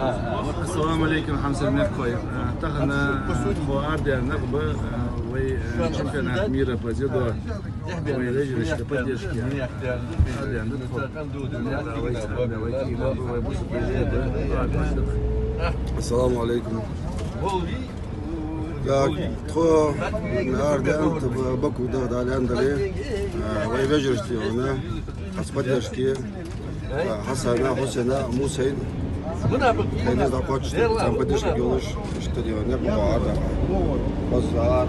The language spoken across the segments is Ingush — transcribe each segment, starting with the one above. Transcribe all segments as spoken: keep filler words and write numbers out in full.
Ассаламу Ӏалайкум, хьамсара мехкахой. Э, тахан, э, тхо арадаьнна нах ба, э, вай, э, чемпионат мира по дзюдо. Вай вежарашта поддержке. Арадаьнна тхо. Ассаламу Ӏалайкум. Так, тхо арадаьнна тха Баку да, Дала аьнна дале. Э, вай вежарашта йолча поддержке. Хьасана, Хьусена, Мусайна. Хьайна дӀакхоачаш, царна поддержка йолаш, иштта дийна, никъ ма баьха. Базар,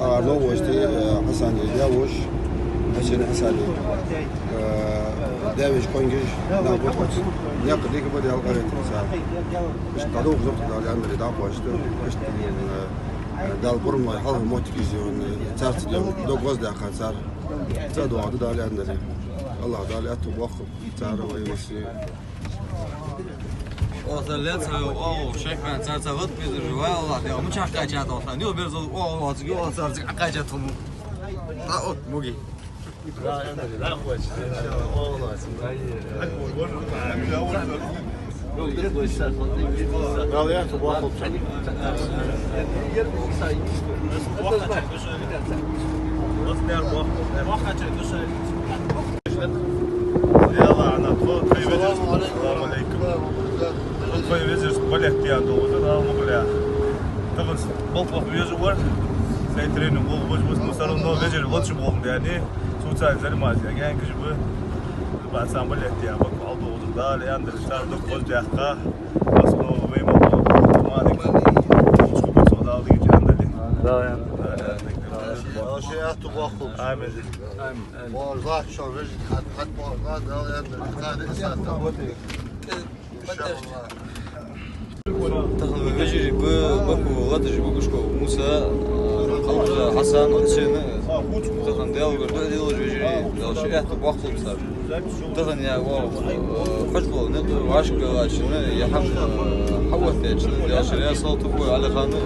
а, новости, э, Хьасани, я вош, Хьусена Хьасани. Э, девиш, конгиш, на вот, вот. Никъ дика ба, Дала къахетам цар. Иштта дӀадувхаш да, Дала аьнна дале, дӀакхоачаш, иштта дийна, э, Дала пурам лой, хьалха моттиг из дийна, царца дийна, дог гӀоздаьккха цар. Цар доагӀа да, Дала аьнна дале. АллахӀа Дала аьттув боаккхалба. Цар вай массане. О, цар лаьца, о, шайх, цар, цар вот безар жува, Аллах, я, мичахьа кхаьчад оаха. Нил берзал, о, о, цигга, о, цар цигга кхаьчад хьона. Да, о, муги. Ассаламу Ӏалайкум. Тхо вежарашта балет дийна долаш да, Дала мукъалахь. Тахан балха везаш вар, сай тренер болх беш ва, но всё равно вежарий лоацаш болх баьннаб, цу цӀагӀа заниматься яьнна кхы ба. Бац, балет дийна, бакъ хьал долаш да, Дала аьнна дале, цар дог гӀоздаьккха. Основа вай ма бо, малик, цу бацо Дала дийна аьнна дале. Дала аьнна дале. Дала шоай аьттув боаккхалба. Амин. Амин. Божла, шо вежарий хьат, хьат божла, Дала аьнна дале. Цар да исатта. Тахан вай вежарий ба, Баку латташ ба Гушков Муса, э, Хьалбуза Хьасан, Хьусена. Тахан Дала гур дуӀа делаш вежарий, Дала шоай аьттув боаккхалба цар. Тахан я, о, э, хьажа вала, не, вӀашка ваьча, я хьам, э, хьавоттаяьча, Дала шоай раьза хилва, Ӏалихана.